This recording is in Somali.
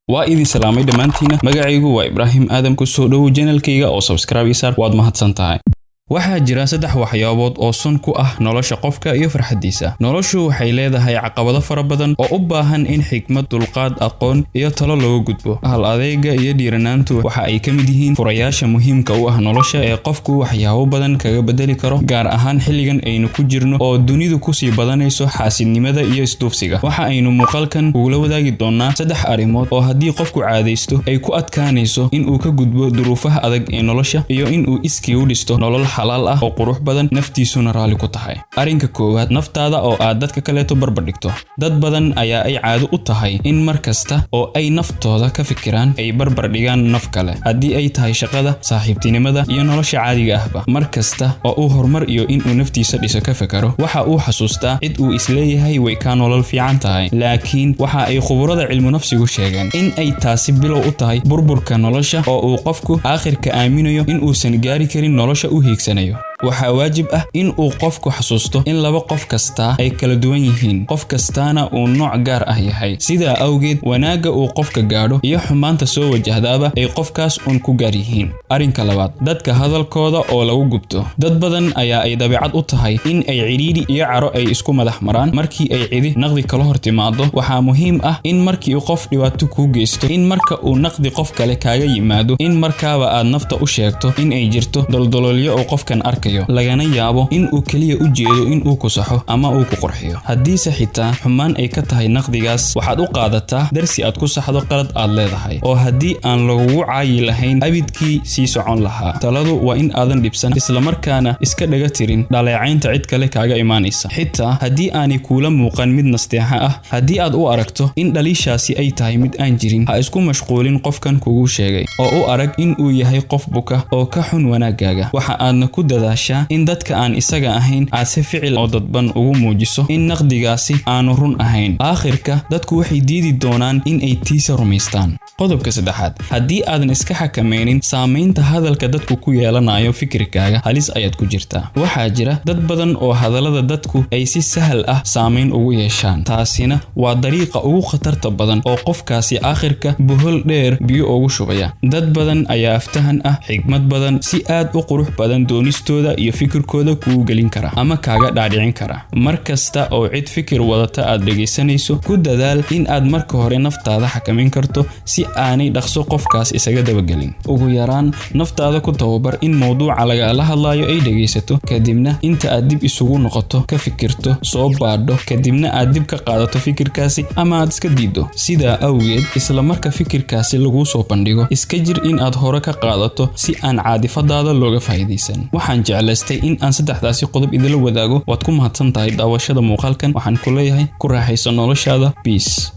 Waa idin salaamay dhammaantiina. Magacaygu waa Ibraahim Aadam. Ku soo dhowow channelkayga oo subscribe isaar. Waad mahadsan tahay. Waxaa jira saddex waxyaabood oo sun ku ah nolosha qofka iyo farxaddiisa. Noloshu waxay leedahay caqabado fara badan oo u baahan in xikmad, dulqaad, aqoon iyo talo looga gudbo. Hal adeega iyo dhiiranaantu waxa ay ka mid yihiin furayaasha muhiimka u ah nolosha ee qofku waxyaabo badan kaga bedeli karo, gaar ahaan xilligan aynu ku jirno oo dunidu kusii badanayso xaasidnimada iyo isduufsiga. Waxa aynu muuqaalkan kugula wadaagi doonaa saddex arrimood oo haddii qofku caadaysto ay ku adkaanayso in uu ka gudbo duruufaha adag ee nolosha iyo in uu iskii u dhisto nolol xalaal ah oo qurux badan, naftiisuna raalli ku tahay. Arrinka koowaad: naftaada oo aad dadka kaleeto barbar dhigto. Dad badan ayaa ay caado u tahay in mar kasta oo ay naftooda ka fikiraan ay barbar dhigaan naf kale, haddii ay tahay shaqada, saaxiibtinimada iyo nolosha caadiga ahba. Mar kasta oo uu horumar iyo inuu naftiisa dhiso ka fakaro, waxa uu xasuustaa cid uu isleeyahay way kaa nolol fiican tahay. Laakiin waxa ay khuburada cilmu nafsigu sheegeen in ay taasi bilow u tahay burburka nolosha, oo uu qofku aakhirka aaminayo in uusan gaari karin nolosha u hiigsanayo. Waxaa waajib ah in uu qofku xasuusto in laba qof kastaa ay kala duwan yihiin, qof kastaana uu nooc gaar ah yahay. Sidaa awgeed, wanaagga uu qofka gaadho iyo xumaanta soo wajahdaaba ay qofkaas uun ku gaar yihiin. Arrinka labaad: dadka hadalkooda oo lagu gubto. Dad badan ayaa ay dabeecad u tahay in ay cidhiidhi iyo caro ay isku madax maraan markii ay cidi naqdi kala hor timaado. Waxaa muhiim ah in markii qof dhibaato kuu geysto, in marka uu naqdi qof kale kaaga yimaado, in markaaba aad nafta u sheegto in ay jirto doldololyo oo qofkan arkayo, lagana yaabo in uu keliya u jeedo in uu ku saxo ama uu ku qurxiyo. Haddiise xitaa xumaan ay ka tahay naqdigaas, waxaad u qaadataa darsi aad ku saxdo qalad aad leedahay, oo haddii aan lagugu caayi lahayn abidkii sii socon lahaa. Taladu waa in aadan dhibsan, islamarkaana iska dhaga tirin dhaleecaynta cid kale kaaga imaanaysa, xitaa haddii aanay kuula muuqan mid nasteexa ah. Haddii aad u aragto in dhaliishaasi ay tahay mid aan jirin, ha isku mashquulin qofkan kugu sheegay, oo u arag in uu yahay qof buka oo ka xun wanaaggaaga. Waxa aadna ku dadaashaa in dadka aan isaga ahayn aad si ficil oo dadban ugu muujiso in naqdigaasi aanu run ahayn. Aakhirka dadku waxay diidi doonaan in ay tiisa rumaystaan. Qodobka saddexaad: haddii aadan iska xakamaynin saamaynta hadalka dadku ku yeelanayo fikirkaaga, halis ayaad ku jirtaa. Waxaa jira dad badan oo hadallada dadku ay si sahal ah saamayn ugu yeeshaan. Taasina waa dariiqa ugu khatarta badan oo qofkaasi aakhirka bohol dheer biyo ugu shubaya. Dad badan ayaa aftahan ah, xigmad badan, si aad u qurux badan doonistooda iyo fikirkooda kugu gelin kara ama kaaga dhaadhicin kara. Mar kasta oo cid fikir wadata aad dhegaysanayso, ku dadaal in aad marka hore naftaada xakamin karto si aanay dhaqso qofkaas isaga dabagelin. Ugu yaraan naftaada ku tababar in mowduuca lagala hadlayo ay dhegaysato, kadibna inta aad dib isugu noqoto ka fikirto, soo baadho, kadibna aad dib ka qaadato fikirkaasi ama aad iska diiddo. Sidaa awgeed, isla marka fikirkaasi laguu soo bandhigo, iska jir in aad hore ka qaadato si aan caadifadaada looga faa'iidaysan. Waxaan jeclaystay in aan saddexdaasi qodob idila wadaago. Waad ku mahadsan tahay daawashada muuqaalkan. Waxaan ku leeyahay, ku raaxayso noloshaada. Peace.